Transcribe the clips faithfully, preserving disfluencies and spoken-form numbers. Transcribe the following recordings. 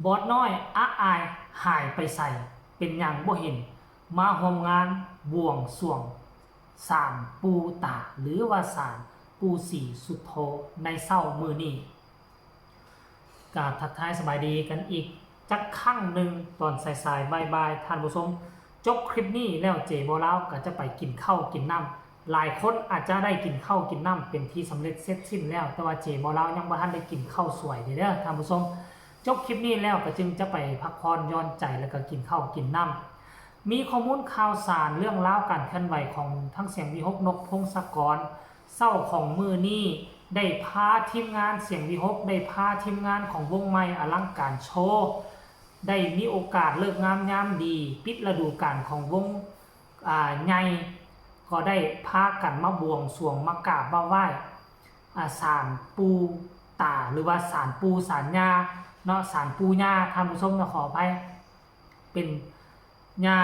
บอสน้อยอะอายหายไปไส เป็นหยังบ่เห็นมาร่วมงานบวงสรวงศาลปู่ตา หรือว่าศาลปู่ศรีสุโธในเช้ามื้อนี้ กราบทักทายสบายดีกันอีกจักครั้งหนึ่งตอนสายๆ บ่ายๆ ท่านผู้ชม จบคลิปนี้แล้วเจบ่าวลาวก็จะไปกินข้าวกินน้ำ หลายคนอาจจะได้กินข้าวกินน้ำเป็นที่สำเร็จเสร็จสิ้นแล้ว แต่ว่าเจบ่าวลาวยังบ่ทันได้กินข้าวสวยเด้อท่านผู้ชม จบคลิปนี้แล้วก็จึงจะไปพักผ่อนหย่อนใจแล้วก็กินข้าวกินน้ำ มีข้อมูลข่าวสารเรื่องราวการเคลื่อนไหวของทั้งเสียงวิหก นกพงศกร เช้าของมื้อนี้ได้พาทีมงานเสียงวิหก ได้พาทีมงานของวงใหม่อลังการโชว์ ได้มีโอกาสเลิกงามยามดี ปิดฤดูกาลของวง อ่า ใหญ่ ก็ได้พากันมาบวงสรวงมากราบมาไหว้ อ่า ศาลปู่ตา หรือว่าศาลปู่ศาลย่าเนาะ ศาลปู่ย่า ท่านผู้ชมนะ ขออภัย เป็นย่า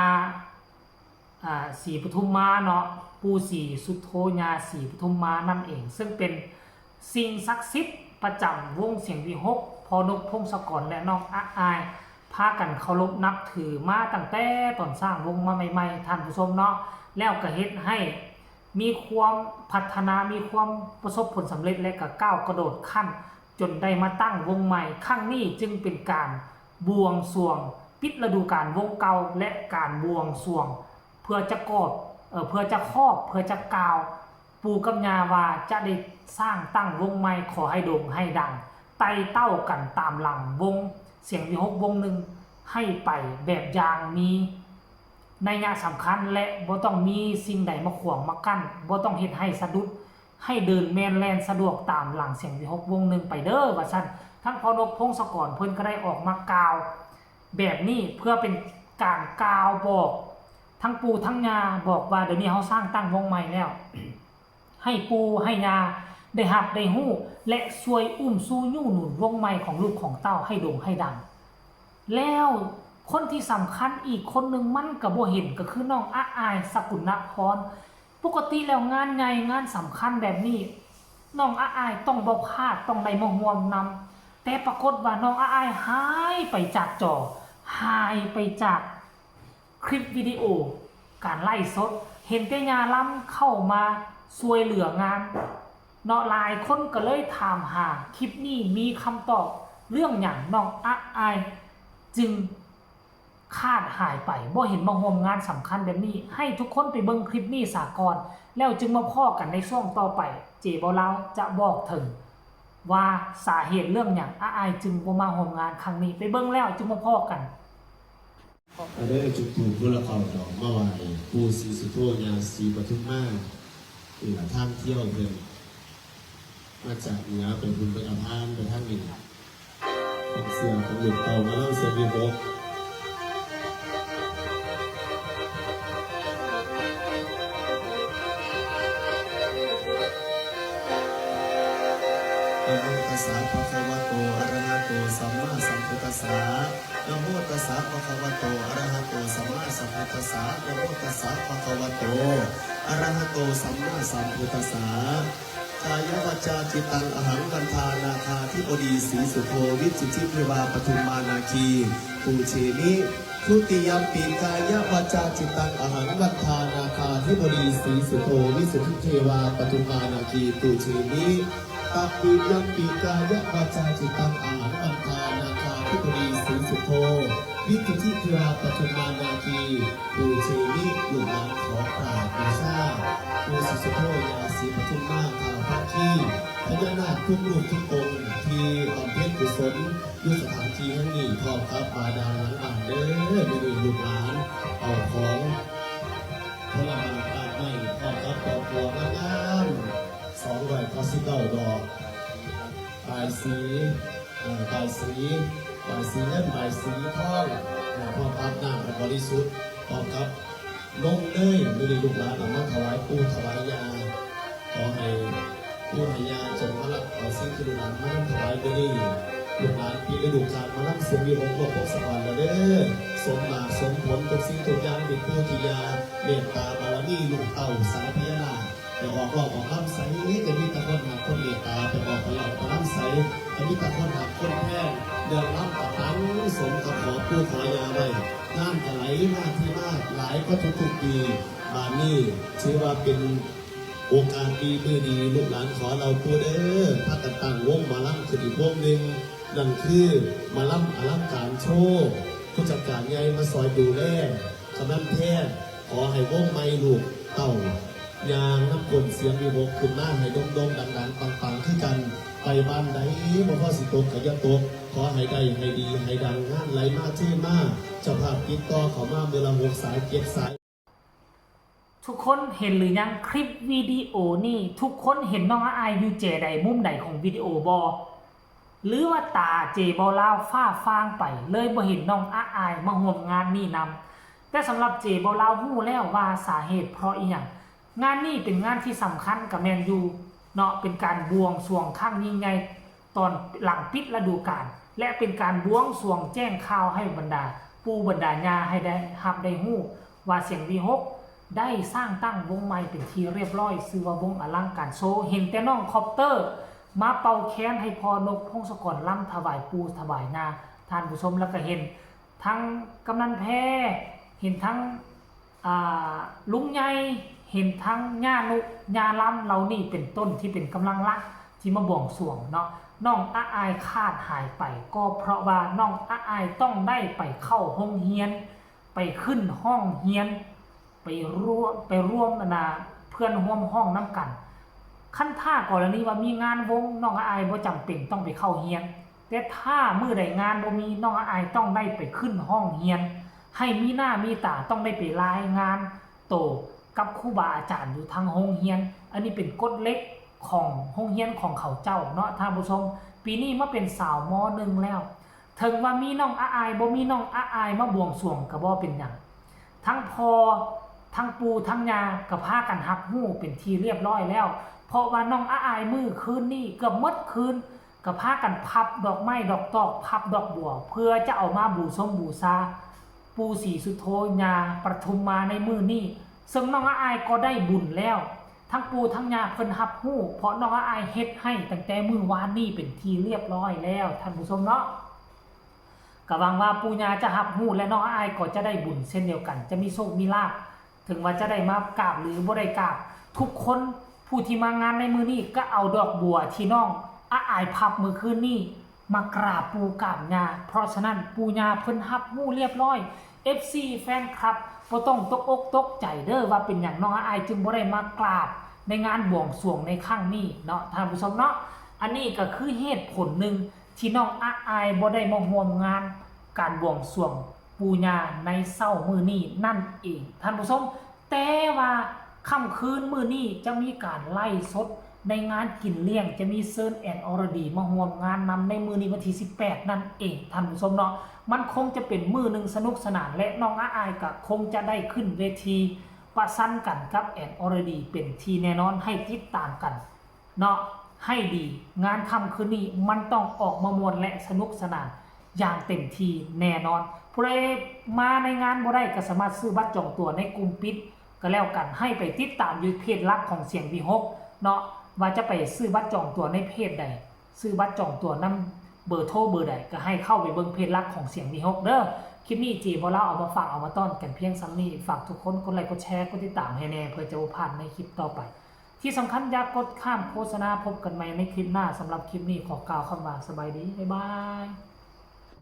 อ่า ศรีปทุมมาเนาะ ปู่ศรีสุโธ ย่าศรีปทุมมานั่นเอง ซึ่งเป็นสิ่งศักดิ์สิทธิ์ประจำวงเสียงวิหก พ่อนกพงศกรและน้องอะอาย พากันเคารพนับถือมาตั้งแต่ตอนสร้างวงมาใหม่ๆ ท่านผู้ชมเนาะ แล้วก็เฮ็ดให้มีความพัฒนา มีความประสบผลสำเร็จ และก็ก้าวกระโดดขั้น จนได้มาตั้งวงใหม่ ครั้งนี้จึงเป็นการบวงสรวงปิดฤดูกาลวงเก่า และการบวงสรวงเพื่อจะกอบ เอ่อ เพื่อจะครอบ เพื่อจะกล่าว ปู่กับย่าว่าจะได้สร้างตั้งวงใหม่ ขอให้โด่งให้ดัง ไต่เต้ากันตามหลังวงเสียงวิหกวงหนึ่ง ให้ไปแบบอย่างมีนัยยะสำคัญ และบ่ต้องมีสิ่งใดมาขวางมากั้น บ่ต้องเฮ็ดให้สะดุด ให้เดินแม่นแล่นสะดวกตามหลังเสียงวิหกวงหนึ่งไปเด้อ ว่าซั่น ทั้งพ่อนกพงศกรเพิ่นก็ได้ออกมากล่าวแบบนี้ เพื่อเป็นการกล่าวบอกทั้งปู่ทั้งย่า บอกว่าเดี๋ยวนี้เฮาสร้างตั้งวงใหม่แล้ว ให้ปู่ให้ย่าได้ฮับได้ฮู้ และช่วยอุ้มชูยูหนุนวงใหม่ของลูกของเต้าให้โด่งให้ดัง แล้วคนที่สำคัญอีกคนหนึ่งมันก็บ่เห็น ก็คือน้องอะอาย สกุณพร ปกติแล้วงานใหญ่งานสำคัญแบบนี้ น้องอะอายต้องบ่พลาด ต้องได้มาร่วมนำ แต่ปรากฏว่าน้องอะอายหายไปจากจอ หายไปจากคลิปวิดีโอการไลฟ์สด เห็นแต่ย่าลำเข้ามาช่วยเหลืองานเนาะ หลายคนก็เลยถามหา คลิปนี้มีคำตอบเรื่องหยังน้องอะอายจึง ขาดหายไป บ่เห็นมาร่วมงานสำคัญแบบนี้ ให้ทุกคนไปเบิ่งคลิปนี้ซะก่อน แล้วจึงมาพ้อกันในช่วงต่อไป เจบ่าวลาวจะบอกถึงว่าสาเหตุเรื่องหยังอะอายจึงบ่มาร่วมงานครั้งนี้ ไปเบิ่งแล้วจึงมาพ้อกัน ก็เลยจุดธูปคนละเก้าดอกมาไหว้ปู่ศรีสุโธย่าศรีปทุมมา นี่ล่ะทางเที่ยวเพิ่น มาจากเหนือไปบุญไปเอาทานไปทางนี้ ของเสียของหลวงเต่ามาเล่าเสียงวิหก นะโมตัสสะภะคะวะโต อะระหะโต สัมมาสัมพุทธัสสะ นะโมตัสสะภะคะวะโต อะระหะโต สัมมาสัมพุทธัสสะ นะโมตัสสะภะคะวะโต อะระหะโต สัมมาสัมพุทธัสสะ กายวาจาจิตตัง อหัง วันทา นาคาธิบดี สีสุโธ วิสุทธิเทวา ปทุมมานาคี ปูเชมิ ทุติยมปิ กายวาจาจิตตัง อหัง วันทา นาคาธิบดี สีสุโธ วิสุทธิเทวา ปทุมมานาคี ปูเชมิ ตติยมปิ กายวาจาจิตตัง อหัง วันทา นาคาธิบดี สีสุโธ วิสุทธิเทวา ปทุมมานาคี ปูเชมิ ลูกหลานขอกราบบูชา ปู่ศรีสุโธ ย่าศรีปทุมมา ท้าวภาคี พญานาคทุกรูปทุกองค์ที่บำเพ็ญกุศลอยู่สถานที่แห่งนี้ พร้อมกับบาดาลหลังบ้านเด้อ มื้อนี้ลูกหลานเอาของผลไม้ดอกไม้ พร้อมกับดอกบัวงามๆ สองร้อยเก้าสิบเก้าดอก บายสี เอ่อ บายสี บายสีเงิน บายสีทอง นะ พร้อมกับน้ำอันบริสุทธิ์ พร้อมกับนมเนย มื้อนี้ลูกหลานเอามาถวายปู่ถวายย่า ขอให้ปู่ให้ย่าจงมารับเอาสิ่งที่ลูกหลานมานำถวายมื้อนี้ ลูกหลานปิดฤดูกาลหมอลำเสียงวิหก นกพงศกรแล้วเด้อ สมหมากสมผลทุกสิ่งทุกอย่างที่ปู่ที่ย่าเมตตาบารมีลูกเต้าสายพญานาค ไปออกรอบออกลำไส ก็มีแต่คนฮักคนเมตตา ไปออกไปลำไปลำไส ก็มีแต่คนฮักคนแพง เรื่องลำกะปัง สมกับขอปู่ขอยาไว้ น้ำก็ไหลมาเทมาหลายกว่าทุกๆปี บาดนี้ถือว่าเป็นโอกาสดีมื้อดี ลูกหลานขอเราปู่เด้อ พากันตั้งวงหมอลำขึ้นอีกวงหนึ่ง นั่นคือหมอลำอลังการโชว์ ผู้จัดการใหญ่มาซอยดูแล กำนันแพทย์ ขอให้วงใหม่ลูกเต้า ย่างนำก้นเสียงวิหกขึ้นมาให้โด่งๆดังๆปังๆคือกัน ไปบ้านใดบ่พอสิตกก็อย่าตก ขอให้ได้ให้ดีให้ดัง งานไหลมาเทมา เจ้าภาพติดต่อเข้ามามื้อละหกสายเจ็ดสาย ทุกคนเห็นหรือยังคลิปวิดีโอนี่ ทุกคนเห็นน้องอาอายอยู่เจใดมุมใดของวิดีโอบอ หรือว่าตาเจบอลาวฟ้าฟางไป เลยบ่เห็นน้องอาอายมาร่วมงานนี่นำ แต่สำหรับเจบอลาวฮู้แล้วว่าสาเหตุเพราะอีหยัง งานนี้เป็นงานที่สำคัญกับแมนยูเนาะ เป็นการบวงสรวงครั้งยิ่งใหญ่ตอนหลังปิดฤดูกาล และเป็นการบวงสรวงแจ้งข่าวให้บรรดาปู่บรรดาย่าให้ได้ฮับได้ฮู้ว่าเสียงวีหกได้สร้างตั้งวงใหม่เป็นที่เรียบร้อย ชื่อว่าวงอลังการโชว์ เห็นแต่น้องคอปเตอร์มาเป่าแคนให้พ่อนกพงศกรลำถวายปู่ถวายย่า ท่านผู้ชม แล้วก็เห็นทั้งกำนันแพ เห็นทั้ง อ่า ลุงใหญ่ เห็นทั้งย่านุย่าลำเหล่านี้เป็นต้นที่เป็นกำลังหลักที่มาบวงสรวงเนาะ น้องอาอายขาดหายไป ก็เพราะว่าน้องอาอายต้องได้ไปเข้าโรงเรียน ไปขึ้นห้องเรียน ไปร่วม ไปร่วมอันน่ะเพื่อนร่วมห้องนำกัน คันถ้ากรณีว่ามีงานวง น้องอาอายบ่จำเป็นต้องไปเข้าเรียน แต่ถ้ามื้อใดงานบ่มี น้องอาอายต้องได้ไปขึ้นห้องเรียน ให้มีหน้ามีตา ต้องได้ไปรายงานโตกับครูบาอาจารย์อยู่ทางโรงเรียน อันนี้เป็นกฎเหล็กของโรงเรียนของเขาเจ้าเนาะท่านผู้ชม ปีนี้มาเป็นสาว ม.หนึ่ง แล้ว ถึงว่ามีน้องอาอาย บ่มีน้องอาอายมาบวงสรวงก็บ่เป็นหยัง ทั้งพ่อ ทั้งปู่ ทั้งย่าก็พากันฮับฮู้เป็นที่เรียบร้อยแล้ว เพราะว่าน้องอาอายมื้อคืนนี้เกือบหมดคืน ก็พากันพับดอกไม้ดอกตอก พับดอกบัว เพื่อจะเอามาบูชมบูชา ปู่ศรีสุโธ ย่าปทุมมาในมื้อนี้ ซึ่งน้องอาอายก็ได้บุญแล้ว ทั้งปู่ทั้งย่าเพิ่นฮับฮู้ เพราะน้องอาอายเฮ็ดให้ตั้งแต่มื้อวานนี้เป็นที่เรียบร้อยแล้ว ท่านผู้ชมเนาะ ก็หวังว่าปู่ย่าจะฮับฮู้ และน้องอาอายก็จะได้บุญเช่นเดียวกัน จะมีโชคมีลาภ ถึงว่าจะได้มากราบหรือบ่ได้กราบ ทุกคนผู้ที่มางานในมื้อนี้ก็เอาดอกบัวที่น้องอาอายพับมื้อคืนนี้ มากราบปู่กราบย่า เพราะฉะนั้นปู่ย่าเพิ่นฮับฮู้เรียบร้อย เอฟซี แฟนคลับ บ่ต้องตกอกตกใจเด้อว่าเป็นหยังน้องอาอายจึงบ่ได้มากราบในงานบวงสรวงในครั้งนี้เนาะท่านผู้ชมเนาะ อันนี้ก็คือเหตุผลหนึ่งที่น้องอาอายบ่ได้มาร่วมงานการบวงสรวงปู่ย่าในเช้ามื้อนี้นั่นเองท่านผู้ชม แต่ว่าค่ำคืนมื้อนี้จะมีการไลฟ์สดในงานกินเลี้ยง จะมีเชิญแอนอรดีมาร่วมงานนำในมื้อนี้วันที่สิบแปดนั่นเองท่านผู้ชมเนาะ มันคงจะเป็นมื้อหนึ่งสนุกสนาน และน้องอาอายก็คงจะได้ขึ้นเวทีประชันกันกับแอนอรดีเป็นที่แน่นอน ให้ติดตามกันเนาะ ให้ดี งานค่ำคืนนี้มันต้องออกมาม่วนและสนุกสนานอย่างเต็มที่แน่นอน ผู้ใดมาในงานบ่ได้ก็สามารถซื้อบัตรจองตั๋วในกลุ่มปิดก็แล้วกัน ให้ไปติดตามอยู่เพจหลักของเสียงวีหกเนาะ ว่าจะไปซื้อบัตรจองตั๋วในเพจใด ซื้อบัตรจองตั๋วนำเบอร์โทรเบอร์ใดก็ให้เข้าไปเบิ่งเพจหลักของเสียงวีหกเด้อ คลิปนี้เจบอลาวเอามาฝากเอามาต้อนกันเพียงส่ำนี้ ฝากทุกคนกดไลค์กดแชร์กดติดตามให้แน่ เพื่อจะบ่พลาดในคลิปต่อไป ที่สำคัญอย่ากดข้ามโฆษณา พบกันใหม่ในคลิปหน้า สำหรับคลิปนี้ขอกล่าวคำว่าสบายดี บ๊ายบาย